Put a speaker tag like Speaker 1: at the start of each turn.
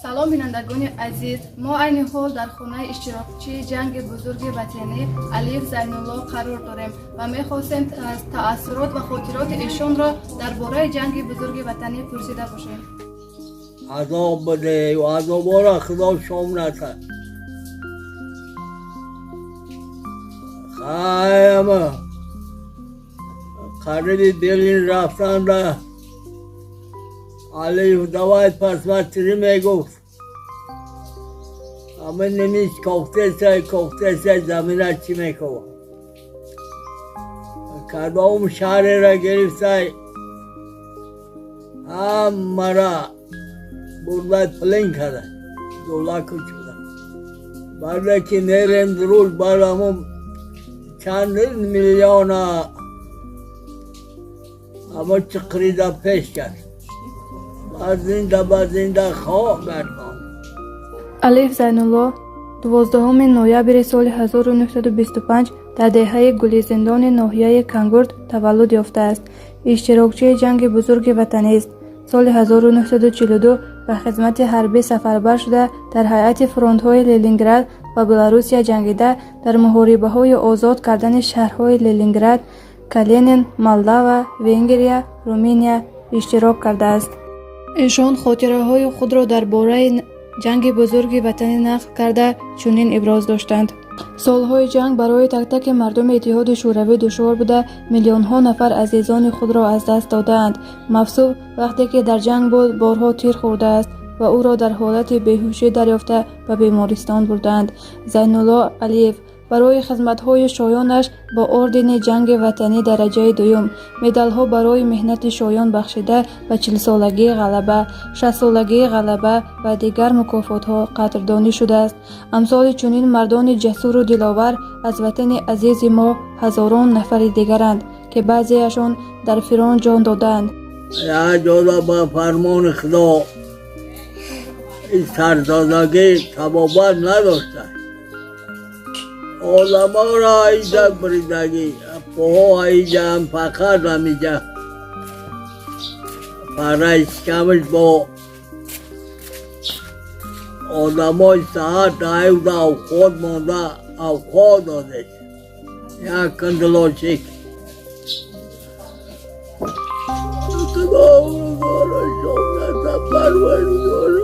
Speaker 1: Салом, бинандагони азиз. Мо айни ҳол дар хонаи иштирокчии ҷанги бузурги ватанӣ Алиев Зайнулло қарор дорем ва мехостем таассурот ва хотироти эшонро дар бораи ҷанги бузурги ватанӣ пурсида бошем.
Speaker 2: Азоб буде, азобора Худо шом натад. Хайама қариби Берлин рафтанда Алиев давай посмотри мегуфт. Ама немис кофтеса, кофтеса, замина чӣ мекова. Кадом шаҳреро гирифтай, ҳамара бурда плен карда, долаку шуда. Баъде ки мерем дуруд барамон чандин миллиона ама чиқрида пеш кард. Ба зинда, ба зинда хок гардон.
Speaker 1: Алиев Зайнулло 12 ноябри соли 1925 дар деҳаи Гулизиндони ноҳияи Кангурт таваллуд ёфтааст. Иштирокчии ҷанги бузурги ватанист. Соли 1942 ба хизмати ҳарбӣ сафарбар шуда, дар ҳайати фронтҳои Ленинград ва Беларусия ҷангида, дар муҳорибаҳои озод кардани шаҳрҳои Ленинград, Калинин, Молдова, Венгрия, Руминия иштирок кардааст. Эшон хотираҳои худро дар бораи ҷанги бузурги ватанӣ нақл карда, чунин иброз доштанд: Солҳои ҷанг барои так-таки мардуми Иттиҳоди Шӯравӣ душвор буда, миллионҳо нафар азизони худро аз даст додаанд. Мавсуф вақте ки дар ҷанг буд, борҳо тир хӯрдааст ва ӯро дар ҳолати беҳушӣ дарёфта, ба бемористон бурдаанд. Зайнулло Алиев барои хизматҳои шоёнаш бо ордени ҷанги ватанӣ дараҷаи дуюм, медалҳо барои меҳнати шоён бахшида ба 40-солагии Ғалаба, 60-солагии Ғалаба ва дигар мукофотҳо қадрдонӣ шудааст. Амсоли чунин мардони ҷасуру диловар аз ватани азизи мо ҳазорон нафари дигаранд, ки баъзеашон дар фирон ҷон додаанд.
Speaker 2: Як ҷода ба фармони Худо сарзадагӣ табобат надошта. Одаморо иҷа буридагӣ, поҳо иҷаам, фақат ҳамиҷа параи шикамаш бо одамои саҳат аюда авқот монда, авқот додеш. Як кандилочик. Худо рӯзгора шом наса, Парвардигоро.